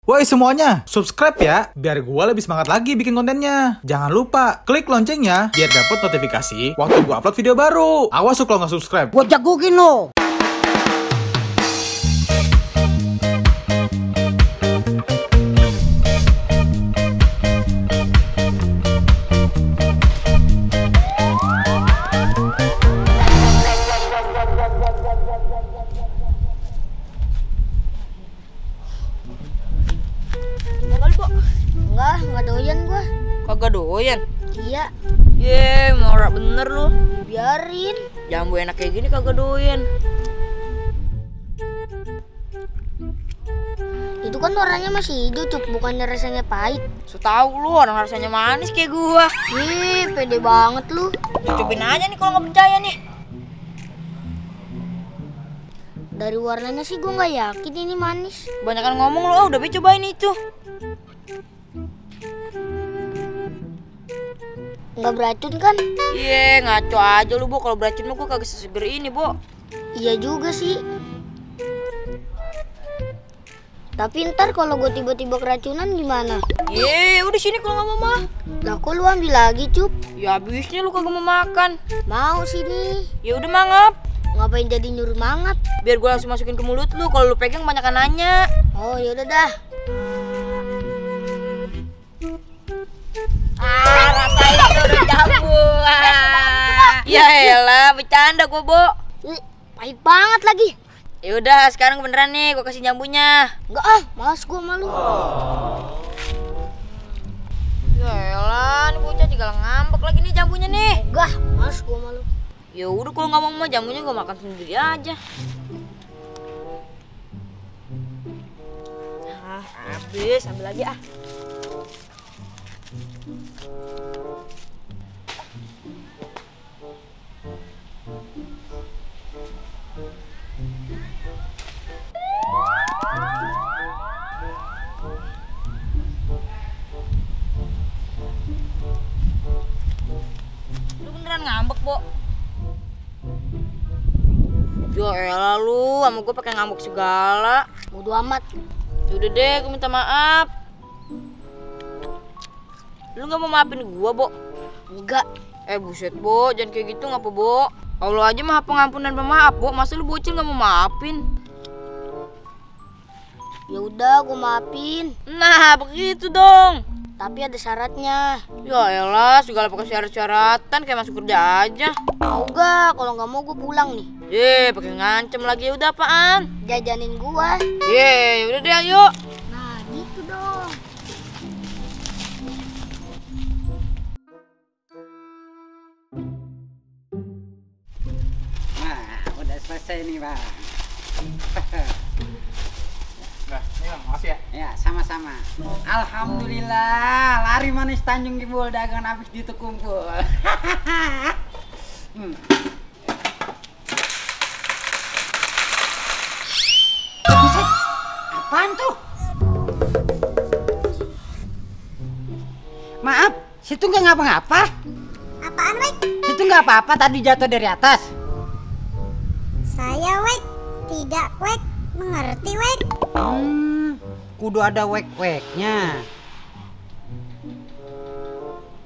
Woi semuanya, subscribe ya, biar gue lebih semangat lagi bikin kontennya. Jangan lupa, klik loncengnya, biar dapat notifikasi waktu gue upload video baru. Awas kalau nggak subscribe. Gue jagokin lo. Enggak doyan gua. Kagak doyan? Iya. Norak bener lu. Biarin. Jambu enak kayak gini kagak doyan. Itu kan warnanya masih hijau, Cup, bukannya rasanya pahit. So tau lu orang rasanya manis kayak gua. Pede banget lu. Cocopin aja nih kalau nggak percaya nih. Dari warnanya sih gua nggak yakin ini manis. Banyakan ngomong lu, udah be cobain itu. Nggak beracun kan? Ngaco aja lu, Bo. Kalau beracun mah gua kagak seseger ini, Bo. Iya juga sih. Tapi ntar kalau gue tiba-tiba keracunan gimana? Udah sini kalau nggak mau mah. Lah kok lu ambil lagi, Cup? Ya habisnya lu kagak mau makan. Mau sini. Ya udah mangap. Ngapain jadi nyuruh mangap? Biar gua langsung masukin ke mulut lu. Kalau lu pegang banyak nanya. Oh ya udah dah. Rasain tuh udah jambu. Ya elah, bercanda gua, Bo. Pahit banget lagi. Ya udah, sekarang beneran nih gua kasih jambunya. Enggak malas gua malu. Ya elah, nih bocah juga ngambek lagi nih jambunya nih. Enggak, malas gua malu. Ya udah kalau nggak mau mah jambunya gua makan sendiri aja. Habis, ambil lagi ah. Lu beneran ngambek, Bo? Ya elah lu, sama gue pakai ngambek segala. Bodo amat. Udah deh, gue minta maaf. Lu nggak mau maafin gue, Bo? Enggak. Buset, Bo, jangan kayak gitu ngapa, Bo? Allah aja maha pengampun dan pemaaf, Bo. Masa lu bocil nggak mau maafin? Ya udah, gue maafin. Nah, begitu dong. Tapi ada syaratnya. Ya elah, segala pakai syarat-syaratan kayak masuk kerja aja. Mau gak? Kalau nggak mau gue pulang nih. Pakai ngancem lagi. Udah apaan? Jajanin gua. Udah deh, ayo. Nah, gitu dong. Nah, udah selesai nih, Bang. Nah, ini bang, makasih ya. Ya, sama-sama. Alhamdulillah, lari manis Tanjung Kibul dagangan habis ditukumpul. Buset, apaan tuh? Maaf, situ nggak ngapa-ngapa. Apaan, Wek? Situ nggak apa-apa, tadi jatuh dari atas. Saya, Wek. Tidak, Wek. Mengerti, Wek? Kudu ada wek-weknya.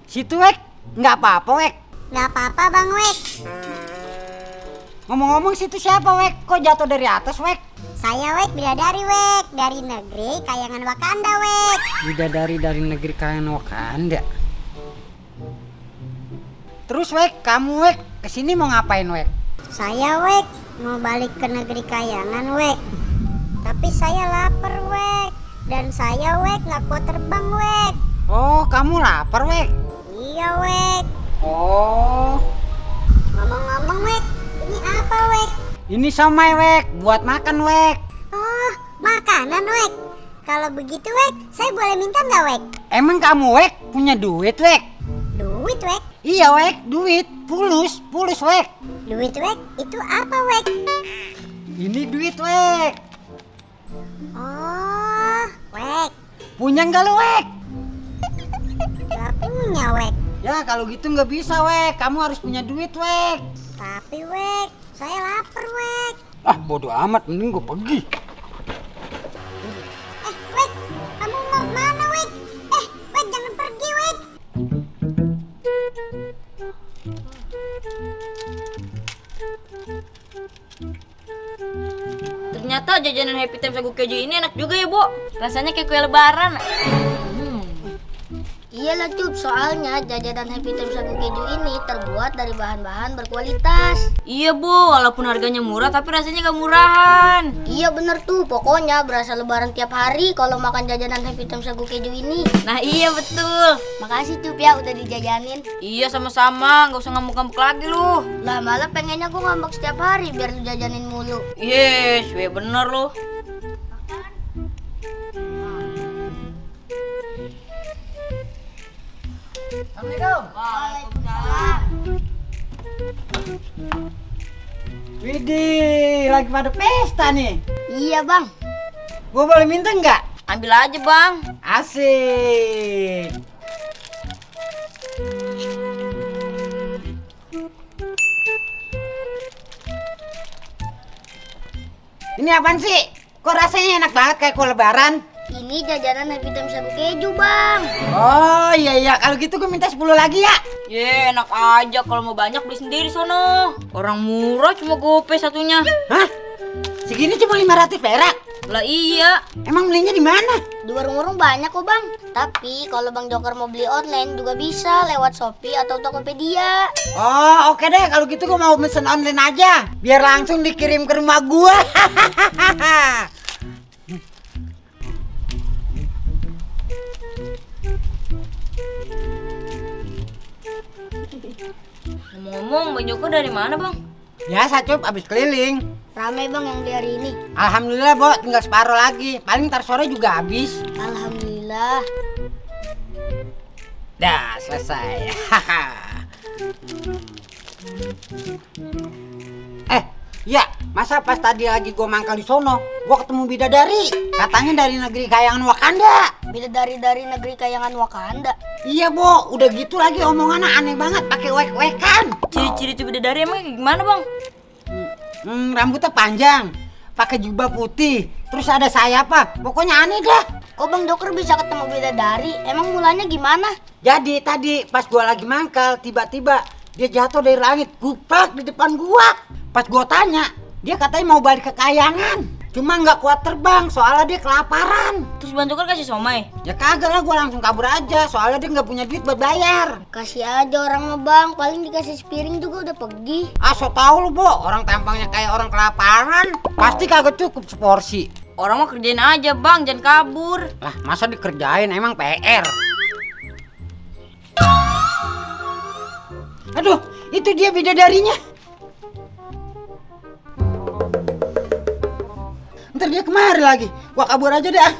Situ, Wek. Nggak apa-apa, Wek. Gak apa-apa, Bang, Wek. Ngomong-ngomong, situ siapa, Wek? Kok jatuh dari atas, Wek? Saya, Wek, bidadari, Wek. Dari negeri Kayangan Wakanda, Wek. Bidadari dari negeri Kayangan Wakanda. Terus, Wek, kamu, Wek, kesini mau ngapain, Wek? Saya, Wek, mau balik ke negeri Kayangan, Wek. Tapi saya lapar, Wek. Dan saya, Wek, gak kuat terbang, Wek. Oh, kamu lapar, Wek? Iya, Wek. Oh, Ngomong-ngomong, Wek, ini apa, Wek? ini somai, Wek, buat makan, Wek. Oh, makanan, Wek. Kalau begitu, Wek, saya boleh minta nggak, Wek? Emang kamu, Wek, punya duit, Wek? Duit, Wek. Iya, Wek, duit, pulus, Wek. Duit, Wek, itu apa, Wek? Ini duit, Wek. Oh, Wek. Punya nggak lu, Wek? Gak punya, Wek. Ya, kalau gitu nggak bisa, Wek. Kamu harus punya duit, Wek. Tapi, Wek, saya lapar, Wek. Ah, bodo amat, mending gue pergi. Wek, Ternyata jajanan Happy Time Sagu Keju ini enak juga ya, Bu. Rasanya kayak kue lebaran. Iyalah Cup, soalnya jajanan Happy Time Sagu Keju ini terbuat dari bahan-bahan berkualitas. Iya, Bu. Walaupun harganya murah, tapi rasanya gak murahan. Iya bener tuh, pokoknya berasa lebaran tiap hari kalau makan jajanan Happy Time Sagu Keju ini. Nah, iya betul. Makasih Cup ya udah dijajanin. Iya, sama-sama. Gak usah ngambek-ngambek lagi lu. Lah malah pengennya gue ngambek setiap hari biar lu jajanin mulu. Yes, bener lu. Assalamualaikum. Waalaikumsalam. Widih, lagi pada pesta nih. Iya bang. Gue boleh minta nggak? Ambil aja, Bang. Asik. Ini apaan sih? Kok rasanya enak banget kayak kue lebaran? Ini jajanan Happy Time Sagu Keju bang. Oh iya, kalau gitu gue minta 10 lagi ya. Ye, enak aja. Kalau mau banyak beli sendiri sono. Orang murah cuma gope satunya. Hah? Segini cuma 500 perak? Lah iya. Emang belinya di mana? Di warung-warung banyak kok bang. Tapi kalau Bang Joker mau beli online juga bisa lewat Shopee atau Tokopedia. Oh oke deh, kalau gitu gue mau pesen online aja. Biar langsung dikirim ke rumah gue. Ngomong-ngomong, Bang Joko dari mana, Bang? Biasa Cup, abis keliling. Ramai bang yang beli hari ini. Alhamdulillah Bo, tinggal separuh lagi. Paling ntar sore juga habis. Alhamdulillah. Dah selesai. Ya, masa pas tadi lagi gue mangkal di sono, gue ketemu bidadari. Katanya dari negeri kayangan Wakanda. Bidadari dari negeri kayangan Wakanda. Iya Bo, udah gitu lagi omongannya aneh banget, pakai wek-wekan. Ciri-ciri tuh bidadari emang kayak gimana, Bang? Rambutnya panjang, pakai jubah putih, terus ada sayap. Pokoknya aneh dah. Kok Bang Joker bisa ketemu bidadari? Emang mulanya gimana? Jadi tadi pas gue lagi mangkal, tiba-tiba dia jatuh dari langit, guplak di depan gua. Pas gua tanya, dia katanya mau balik ke kayangan. Cuma nggak kuat terbang, soalnya dia kelaparan. Terus Bang Joko kasih somai? Ya kagak lah, gua langsung kabur aja, soalnya dia nggak punya duit buat bayar. Kasih aja orang mah bang, paling dikasih sepiring juga udah pergi. Ah so tau lu Bo, orang tampangnya kayak orang kelaparan, pasti kagak cukup seporsi. Orang mah kerjain aja, Bang, jangan kabur. Lah masa dikerjain, emang PR. Aduh, itu dia bidadarinya. Ntar dia kemari lagi, gua kabur aja deh.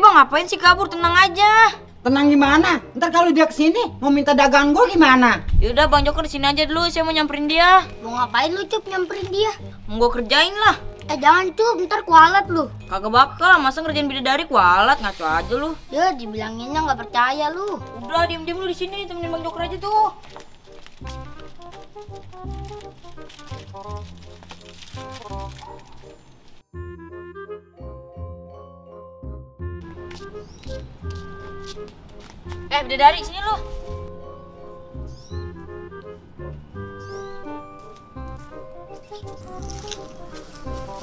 Bang, ngapain sih kabur? Tenang aja. Tenang gimana? Ntar kalau dia kesini mau minta dagang gua gimana? Yaudah, Bang Joko di sini aja dulu, saya mau nyamperin dia. Mau ngapain lu Cup nyamperin dia? Mau gua kerjain lah. Jangan Cup, ntar kualat lu. Kagak bakal, masa ngerjain bidadari kualat, ngaco aja lu. Ya dibilanginnya nggak percaya lu. Udah, diem-diem lu di sini, temenin Bang Joko aja tuh. Bidadari, sini lu.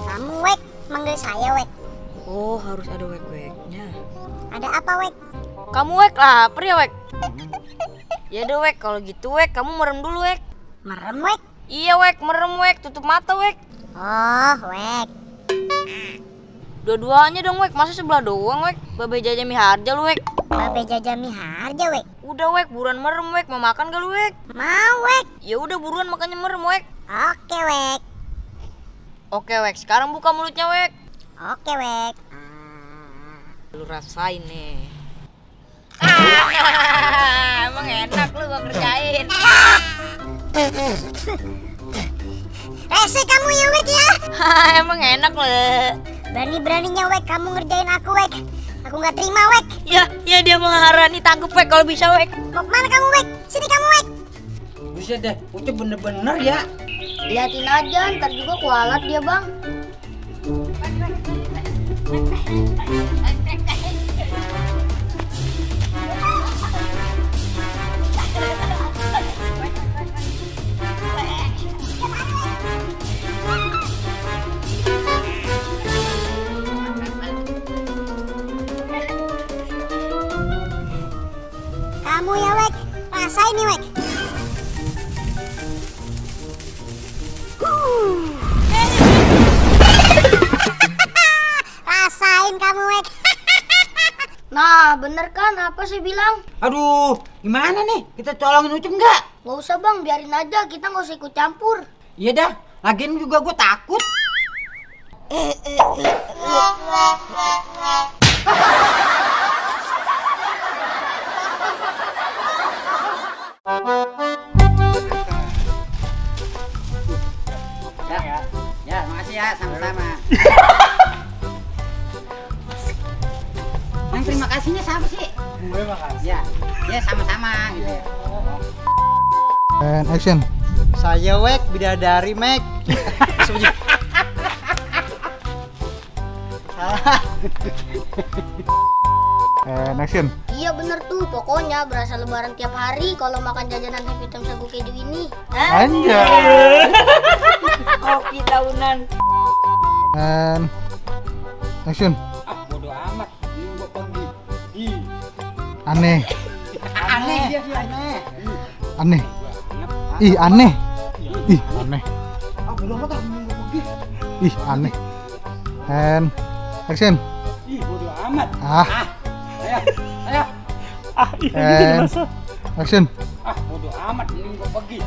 Kamu Wek, manggil saya Wek. Oh, harus ada wek-weknya. Ada apa Wek? Kamu Wek, lapar ya Wek? Ya udah Wek, kalau gitu Wek, kamu merem dulu Wek. Merem Wek? Iya Wek, merem Wek, tutup mata Wek. Oh Wek. Dua-duanya dong Wek, masa sebelah doang Wek? Babe Jaja Miharja lu Wek. Babe Jaja Miharja Wek. Udah Wek, buruan merem Wek, mau makan gak lu Wek? Mau Wek. Ya udah buruan makannya merem Wek. Oke Wek. Oke Wek, sekarang buka mulutnya Wek. Oke Wek. Lu rasain nih. Emang enak lu gua kerjain. Rese kamu ya Wek ya. Emang enak lu. Berani-beraninya Wek kamu ngerjain aku Wek. Aku nggak terima Wek. Ya dia mengarah nih, tangkep Wek kalau bisa Wek. Mau kemana kamu Wek? Sini kamu Wek. Buset deh, Ucup bener-bener ya. Liatin aja, ntar juga kualat dia bang. kamu ya, Wek. Rasain nih, Wek. Rasain kamu, Wek. Nah, bener kan apa sih bilang? Aduh, gimana nih? Kita colongin Ucup nggak? Nggak usah bang, biarin aja, kita nggak usah ikut campur. Iya dah, lagian juga gue takut. Ya, makasih ya, sama-sama. Yang terima kasihnya siapa sih? Terima kasih. Ya sama-sama gitu ya. And action. Saya Wek, bidadari Mek. And action. Iya bener tuh, pokoknya berasa lebaran tiap hari kalau makan jajanan Happy Time sagu keju ini. Anjay. Kopi tahunan. And action. Bodoh amat, ini gua pergi. Aneh. Aneh dia, aneh. Aneh. Ih, aneh. Ih, aneh. Bodoh amat, ini gua pergi. Ih, aneh. And action. Bodoh amat. Ayo. And action. Bodoh amat, ini gua pergi.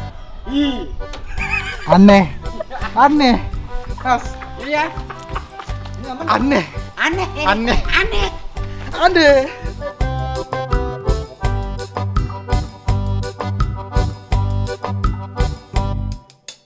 Aneh. Aneh. Iya. Aneh. Aneh. Aneh. Aneh. Aneh.